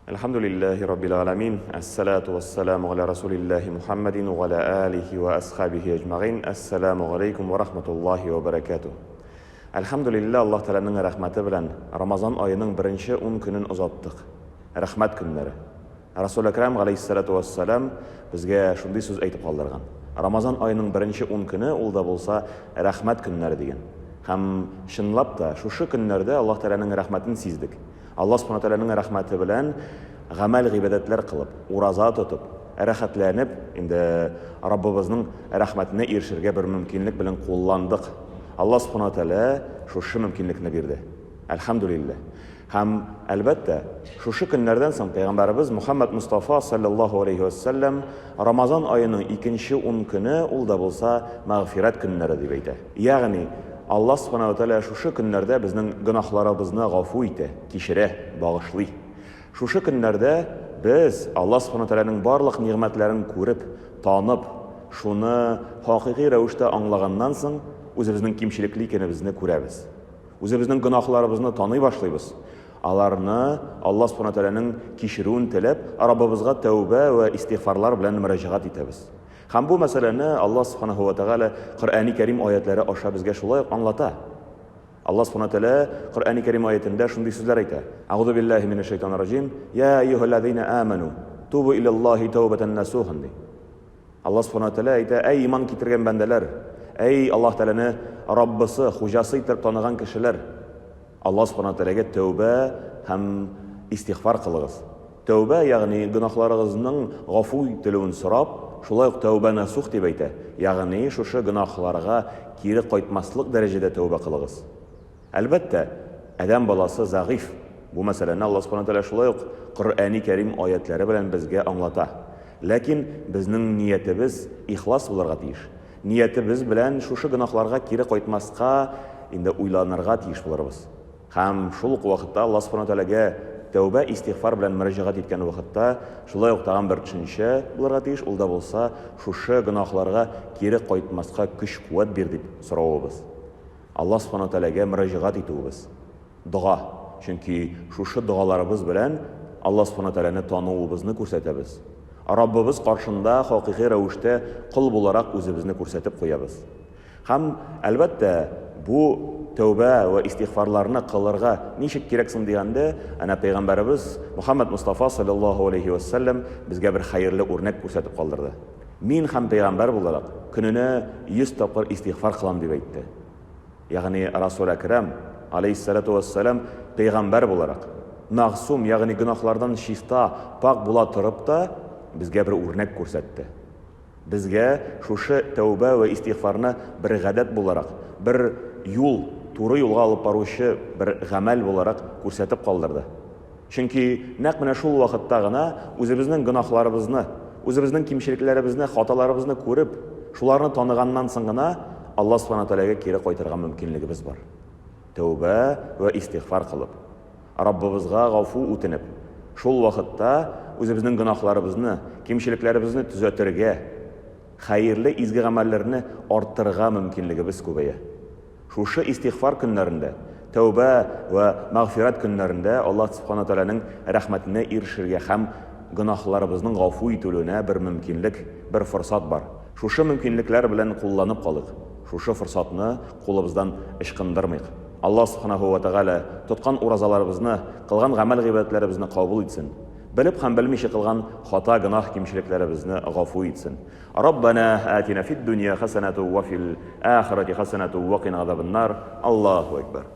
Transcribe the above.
Әлхәмдүлилләһи раббил галәмин, әссәлату вәссәламу галә расулилләһи Мухаммадин ва галә алихи ва асхабихи әҗмәгыйн. Әссәламу галәйкүм ва рахматуллаһи ва бәрәкәтүһ. Әлхәмдүлилләһ, Аллаһ Тәгаләнең рәхмәте белән Рамазан аеның беренче ун көнен озаттык. Рәхмәт көннәре. Расул Әкрәм галәйһиссәлату вәссәлам безгә шундый сүз әйтеп калдырган. Рамазан аеның беренче ун көне ул да булса рәхмәт көннәре дигән. Һәм чынлап та шушы көннәрдә Аллаһ Тәгаләнең рәхмәтен сиздек. Аллаһ Субхана Тәгаләнең рәхмәте белән гамәл-гыйбадәтләр кылып, ураза тотып, рәхәтләнеп, инде Раббыбызның рәхмәтенә ирешергә бер мөмкинлек белән кулландык. Аллаһ Субхана Тәгалә шушы мөмкинлекне бирде. Әлхәмдүлилләһ. Һәм, әлбәттә, шушы көннәрдән соң Пәйгамбәребез Мухәммәд Мостафа салләллаһу алейһи вә сәлләм Рамазан аеның икенче ун көне ул да булса мәгъфирәт көннәре дип әйтә. Ягъни, Аллаһ Сүбхәнәһү вә Тәгалә шушы көннәрдә безнең гөнаһларыбызны гафу итә, кичерә, багышлый. Шушы көннәрдә без Аллаһ Сүбхәнәһү вә Тәгаләнең барлык нигъмәтләрен күреп, танып, шуны хакыйкый рәвештә аңлаганнан соң, үзебезнең кимчелекле икәнебезне күрәбез. Үзебезнең гөнаһларыбызны таный башлыйбыз. Аларны Аллаһ Сүбхәнәһү вә Тәгаләнең кичерүен теләп, Раббыбызга тәүбә вә истигъфарлар белән мөрәҗәгать итәбез. Һәм бу мәсьәләне Аллаһ Сүбхәнәһү вә Тәгалә Коръәни Кәрим аятләре аша безгә шулай ук аңлата. Аллаһ Сүбхәнәһү вә Тәгалә Коръәни Кәрим аятендә шундый сүзләр әйтә. Әгъузу биллаһи минәш шайтанир раҗим. Я әйюһәлләзина аману, тубу иләллаһи тәүбәтән насухан ди. Аллаһ Сүбхәнәһү вә Тәгалә әйтә, әй иман китергән бәндәләр, әй Аллаһ Тәгаләне Раббысы, хуҗасы итеп таныган кешеләр, Аллаһ Сүбхәнәһү вә Тәгаләгә тәүбә һәм истигъфар кылыгыз. Тәүбә, ягъни гөнаһларыгызның гафу ителүен сорап, шулай ук тәүбә насух дип әйтә, ягъни шушы гөнаһларга кире кайтмаслык дәрәҗәдә тәүбә кылыгыз. Әлбәттә, адәм баласы зәгыйфь. Бу мәсьәләне Аллаһ Субхана Тәгалә шулай ук Коръәни Кәрим аятләре белән безгә аңлата. Ләкин безнең ниятебез ихлас булырга тиеш. Ниятебез белән шушы гөнаһларга кире кайтмаска инде уйланырга тиеш булырбыз. Һәм шул ук вакытта Аллаһ Субхана Тәгаләгә тәүбә, истигъфар белән мөрәҗәгать иткән вакытта шулай ук тагын бер төшенчә булырга тиеш, ул да булса шушы гөнаһларга кире кайтмаска көч-куәт бир дип соравыбыз. Аллаһ Субхана Тәгаләгә мөрәҗәгать итүебез. Дога. Чөнки шушы догаларыбыз белән Аллаһ Субхана Тәгаләне тануыбызны күрсәтәбез. Раббыбыз каршында хакыйкый рәвештә кол буларак үзебезне күрсәтеп куябыз. Һәм, әлбәттә, бу тәүбә вә истигъфарларны кылырга ничек кирәк соң дигәндә, әнә пәйгамбәребез Мөхәммәд Мостафа салләллаһу алейһи вә сәлләм безгә бер хәерле үрнәк күрсәтеп калдырды. Мин һәм пәйгамбәр буларак, көненә 100 тапкыр истигъфар кылам дип әйтте. Ягъни Расул Әкрәм, алейһиссалату вәссәлам, пәйгамбәр буларак, мәгъсум, ягъни гөнаһлардан чиста, пакь була торып та, безгә бер үрнәк күрсәтте. Безгә шушы тәүбә вә истигъфарны бер гадәт буларак, бер юл, туры юлга алып баручы бер гамәл буларак күрсәтеп калдырды. Чөнки нәкъ менә шул вакытта гына үзебезнең гөнаһларыбызны, үзебезнең кимчелекләребезне, хаталарыбызны күреп, шуларны таныганнан соң гына Аллаһ Субхана Тәгаләгә кире кайтырга мөмкинлегебез бар. Тәүбә вә истигъфар кылып, Раббыбызга гафу үтенеп, шул вакытта үзебезнең гөнаһларыбызны, кимчелекләребезне төзәтергә, хәерле изге гамәлләрне арттырырга мөмкинлегебез күбәя. Шушы истигъфар көннәрендә, тәүбә вә мәгъфирәт көннәрендә Аллаһ Сүбхәнәһү вә Тәгаләнең рәхмәтенә ирешергә һәм гөнаһларыбызның гафу ителүенә бер мөмкинлек, бер форсат бар. Шушы мөмкинлекләр белән кулланып калыйк, шушы форсатны кулыбыздан ычкындырмыйк. Аллаһ Сүбхәнәһү вә Тәгалә тоткан уразаларыбызны, кылган гамәл-гыйбадәтләребезне кабул итсен. Белеп һәм белмичә кылган хата, гөнаһ, кимчелекләребезне гафу итсен. Раббана атина фид дөнья хәсәнәту вә фил ахирәти хәсәнәту вә кина газабен нар. Аллаһу әкбәр.